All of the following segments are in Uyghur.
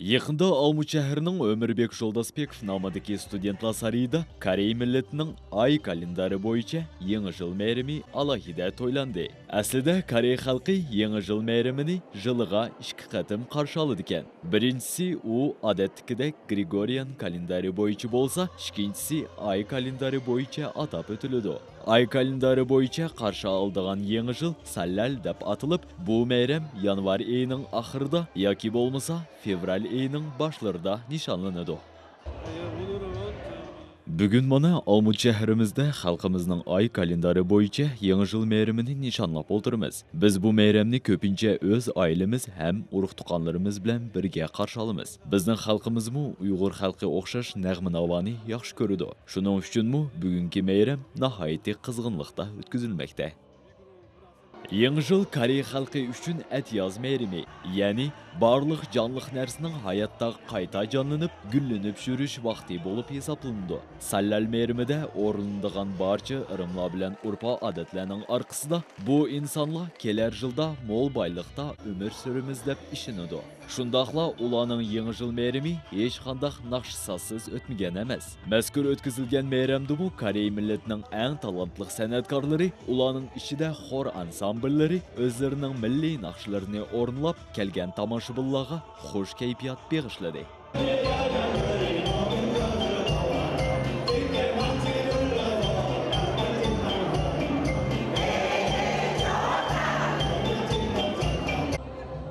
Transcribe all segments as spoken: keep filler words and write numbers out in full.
يېقىندا ئالمۇت شەھىرىنىڭ ئۆمۈربېك جولداسبېكوف نامىدىكى ستۇدېنتلار سارىيىدا كورېي مىللىتىنىڭ ئاي كالېندارى بويىچە يېڭى يىل مەيرىمى ئالاھىدە تويلاندى. ئەسلىدە كورېي خەلقى يېڭى يىل مەيرىمىنى يىلىغا ئىككى قېتىم قارشى ئالىدىكەن. بىرىنچىسى ئۇ ئادەتتىكىدەك گرېگورىيان كالېندارى بويىچە بولسا، ئىككىنچىسى ئاي كالېندارى بويىچە ئاتاپ ئۆتۈلىدۇ. ئاي كالېندارى بويىچە قارشى ئالىدىغان يېڭى يىل ساللال دەپ ئاتىلىپ، بۇ مەيرەم يانۋار ئېيىنىڭ ئاخىرىدا ياكى بولمىسا فېۋرال ئېيىنىڭ باشلىرىدا نىشانلىنىدۇ. بۈگۈن مانا ئالمۇت شەھىرىمىزدە خەلقىمىزنىڭ ئاي كالېندارى بويىچە يېڭى يىل مەيرىمىنى نىشانلاپ ئولتۇرىمىز. بىز بۇ مەيرەمنى كۆپىنچە ئۆز ئائىلىمىز ھەم ئۇرۇق-تۇغقانلىرىمىز بىلەن بىرگە قارشى ئالىمىز. بىزنىڭ خەلقىمىزمۇ ئۇيغۇر خەلقى ئوخشاش نەغمە-ناۋانى ياخشى كۆرىدۇ. شۇنىڭ ئۈچۈنمۇ بۈگۈنكى مەيرەم ناھايىتى قىزغىنلىقتا ئۆتكۈزۈلمەكتە. يېڭى يىل كورېي خەلقى ئۈچۈن ئەتىياز مەيرىمى، يەنى بارلىق جانلىق نەرسىنىڭ ھاياتتا قايتا جانلىنىپ، گۈللىنىپ يۈرۈش ۋاقتى بولۇپ ھېسابلىنىدۇ. ساللال مەيرىمىدە ئورۇنلىنىدىغان بارچە ئىرىملار بىلەن ئۆرپ-ئادەتلەرنىڭ ئارقىسىدا بۇ ئىنسانلار كېلەر يىلدا مول بايلىقتا ئۆمۈر سۈرىمىز دەپ ئىشىنىدۇ. شۇنداقلا ئۇلارنىڭ يېڭى يىل مېرىمى ھېچقانداق ناخشا-سازسىز ئۆتمىگەن ئەمەس. مەزكۇر ئۆتكۈزۈلگەن مېرەمدىمۇ كورېي مىللىتىنىڭ ئەڭ تالانتلىق سەنئەتكارلىرى، ئۇلارنىڭ ئىچىدە خور ئانسامبىللىرى ئۆزلىرىنىڭ مىللىي ناخشىلىرىنى ئورۇنلاپ، كەلگەن تاماشىبىنلارغا خۇش كەيپىيات بېغىشلىدى.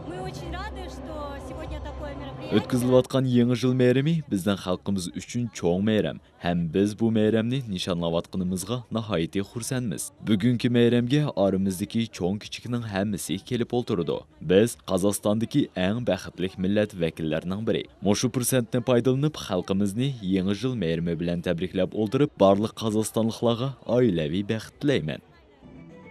Мы очень рады, что сегодня такое мероприятие. ئۆتكۈزۈلۈۋاتقان يېڭى يىل مېرىمى بىزنىڭ خەلقىمىز ئۈچۈن چوڭ مېرەم ھەم بىز بۇ مېرەمنى نىشانلاۋاتقىنىمىزغا ناھايىتى خۇرسەنمىز. بۈگۈنكى مېرەمگە ئارىمىزدىكى چوڭ-كىچىكنىڭ ھەممىسى كېلىپ ئولتۇرىدۇ. بىز قازاقىستاندىكى ئەڭ بەختلىك مىللەت ۋەكىللەرنىڭ بىرى. مۇشۇ پۇرسەتنى پايدىلىنىپ، خەلقىمىزنى يېڭى يىل مېرىمى بىلەن تەبرىكلەپ ئولتۇرۇپ، بارلىق قازاقىستانلىقلارغا ئائىلىۋى بەخت تىلەيمەن.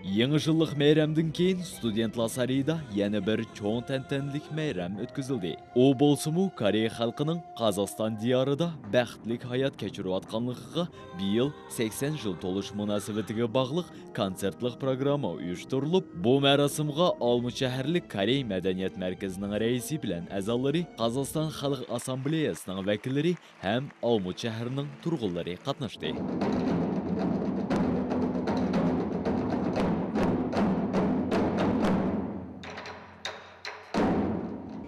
يېڭى يىللىق مەيرەمدىن كېيىن ستۇدېنتلار سارىيىدا يەنە بىر چوڭ تەنتەنىلىك مەيرەم ئۆتكۈزۈلدى. ئۇ بولسىمۇ كورېي خەلقىنىڭ قازاقىستان دىيارىدا بەختلىك ھايات كەچۈرۈۋاتقانلىقىغا بىيىل سەكسەن يىل تولۇش مۇناسىۋىتىگە باغلىق كونسېرتلىق پروگرامما ئۇيۇشتۇرۇلۇپ، بۇ مەراسىمغا ئالمۇت شەھەرلىك كورېي مەدەنىيەت مەركىزىنىڭ رەئىسى بىلەن ئەزالىرى، قازاقىستان خەلق ئاسسامبلېيەسىنىڭ ۋەكىللىرى ھەم ئالمۇت شەھىرىنىڭ تۇرغۇنلىرى قاتناشتى.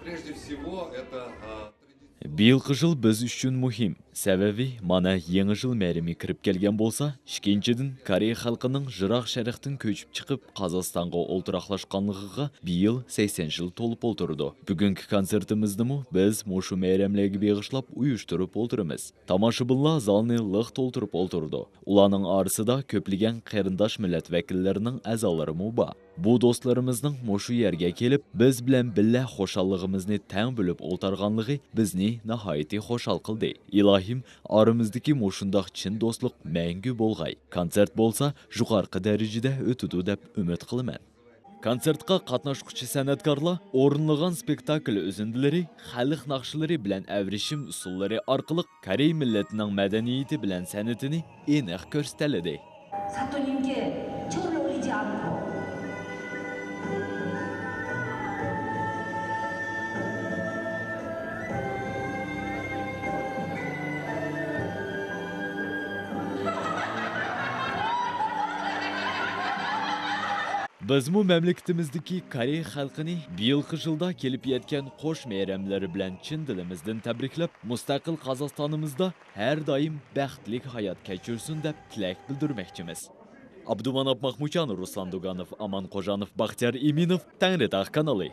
Прежде всего, это, а, традиционный. بىيىلقى يىل بىز ئۈچۈن مۇھىم، سەۋەبى، مانا، يېڭى يىل مەيرىمى كىرىپ كەلگەن بولسا، ئىككىنچىدىن، كورېي خەلقىنىڭ يىراق شەرقتىن كۆچۈپ چىقىپ، قازاقىستانغا ئولتۇراقلاشقانلىقىغا بىيىل سەكسەن يىل تولۇپ ئولتۇرىدۇ. بۈگۈنكى كونسېرتىمىزدىمۇ بىز مۇشۇ مەيرەملەرگە بېغىشلاپ ئۇيۇشتۇرۇپ ئولتۇرىمىز. تاماشىبىنلار زالنى لىق تولتۇرۇپ ئولتۇرىدۇ. ئۇلارنىڭ ئارىسىدا كۆپلىگەن قېرىنداش مىللەت ۋەكىللىرىنىڭ ئەزالىرىمۇ بار. بۇ دوستلىرىمىزنىڭ مۇشۇ يەرگە كېلىپ، بىز بىلەن بىللە خۇشاللىقىمىزنى تەڭ بۆلۈپ ئولتۇرغانلىقى بىزنى ناھايىتى خۇشال قىلدى. ئىلاھىم، ئارىمىزدىكى مۇشۇنداق چىن دوستلۇق مەڭگۈ بولغاي. كونسېرت بولسا يۇقىرىقى دەرىجىدە ئۆتىدۇ دەپ ئۈمىد قىلىمەن. كونسېرتقا قاتناشقۇچى سەنئەتكارلار ئورۇنلىغان سپېكتاكىل ئۈزۈندىلىرى، خەلق ناخشىلىرى بىلەن ئەۋرىشىم ئۇسسۇللىرى ئارقىلىق كورېي مىللىتىنىڭ مەدەنىيىتى بىلەن سەنئىتىنى ئېنىق كۆرسىتەلىدى. 사토님께 초를 올리지 않고 بىزمۇ مەملىكىتىمىزدىكى كورېي خەلقىنى بىيىلقى يىلدا كېلىپ يەتكەن خوش مەيرەملىرى بىلەن چىن دىلىمىزدىن تەبرىكلەپ، مۇستەقىل قازاقىستانىمىزدا ھەر دائىم بەختلىك ھايات كەچۈرسۇن دەپ تىلەك بىلدۈرمەكچىمىز. ئابدۇماناپ ماخمۇتجان، رۇسلان دۇگانوف، ئامان قوجانوف، باختىيار ئىمىنوف، تەڭرىتاغ كانىلى.